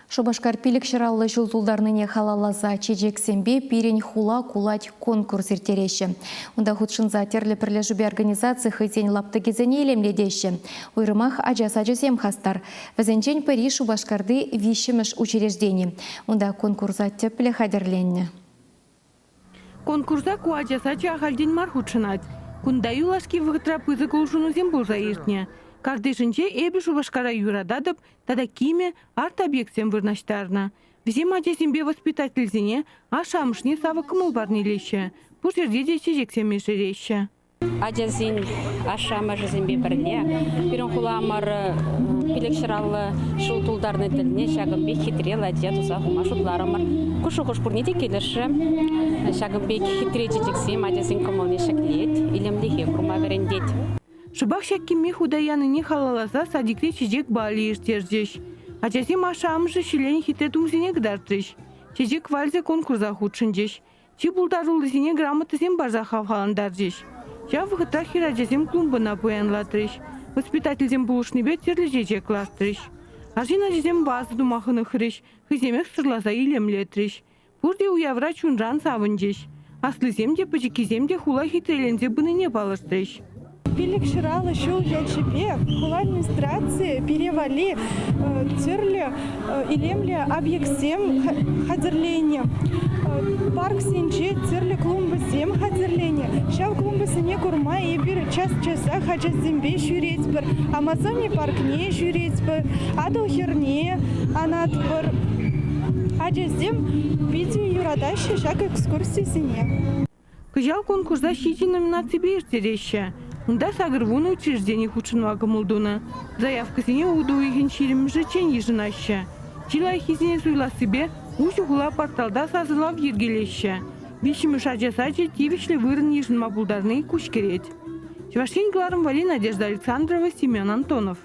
Шупашкар 550 ҫул тултарнине халалласа чечексемпе «Пирӗн хула кулать» конкурс ирттереҫҫӗ. Унта хутшӑнса тӗрлӗ пӗрлешӳпе организаци хӑйсен лаптӑкӗсене илемлетеҫҫӗ. Уйрӑмах ача сачӗсем хастар. Вӗсенчен пӗри Шупашкарти виҫҫӗмӗш учреждени. Унта конкурса тӗплӗ хатӗрленнӗ. Конкурса ку ача сачӗ ахальтен мар хутшӑнать. Кунта юлашки вӑхӑтра пысӑк улшӑнусем пулса иртнӗ. Картишӗнче «Эпӗ Шупашкара юрататӑп» тата кимӗ, арт-объектсем вырнаҫтарнӑ. Вӗсем ачасемпе воспитательсене, ашшӗ-амӑшне савӑк кӑмӑл парнелеҫҫӗ, пур ҫӗрте те чечексем ешереҫҫӗ. Ачасен ашшӗ-амӑшӗсемпе пӗрле пирӗн хуламӑр 550 ҫул тултарнӑ тӗлне ҫакӑн пек хитре ладья туса хума шутларӑмӑр. Ку шухӑш пурне те килӗшрӗ. Ҫакӑн пек хитре чечексем ачасен кӑмӑлне ҫӗклет, илемлӗхе курма вӗрентет. Шӑпах ҫак кимме хута янине халалласа садикре чечек балӗ ирттерчӗҫ. Ачасем ашшӗ-амӑшӗ ҫӗленӗ хитре тумсене кӑтартрӗҫ. Чечек вальсӗ конкурса хутшӑнчӗҫ. Чи пултаруллисене грамотӑсем парса хавхалантарчӗҫ. Ҫав вӑхӑтрах хӗрачасем клумбӑна пуянлатрӗҫ, воспитательсем пулӑшнипе тӗрлӗ чечек лартрӗҫ. Арҫын ачасем ваза тума хӑнӑхрӗҫ, хӑйсемех сӑрласа илемлетрӗҫ. Пурте уявра чунран савӑнчӗҫ. Аслисем те, пӗчӗккисем те хула хитреленсе пынине палӑртрӗҫ. 550 ҫул ячӗпе хула администрацийӗ пире валли тӗрлӗ илемлӗ объектсем хатӗрленӗ. Парксенче тӗрлӗ клумбӑсем хатӗрленӗ. Ҫав клумбӑсене курма эпир час-часах ачасемпе ҫӳретпӗр. Амазони паркне ҫӳретпӗр, Атӑл хӗрне анатпӑр. Ачасем питӗ юратаҫҫӗ ҫак экскурсисене. Кӑҫал конкурса ҫичӗ номинаципе ирттереҫҫӗ. Унта 80 учреждени хутшӑнма кӑмӑл тунӑ. Заявкӑсене утӑ уйӑхӗн 20-мӗшӗччен йышӑнаҫҫӗ. Чи лайӑххисене суйлассипе Уҫӑ хула порталта сасӑлав йӗркелеҫҫӗ. Виҫҫӗмӗш ача сачӗ тивӗҫлӗ вырӑн йышӑнма пултарни куҫкӗрет. Чӑваш Ен кӑларӑм валли Надежда Александрова, Семен Антонов.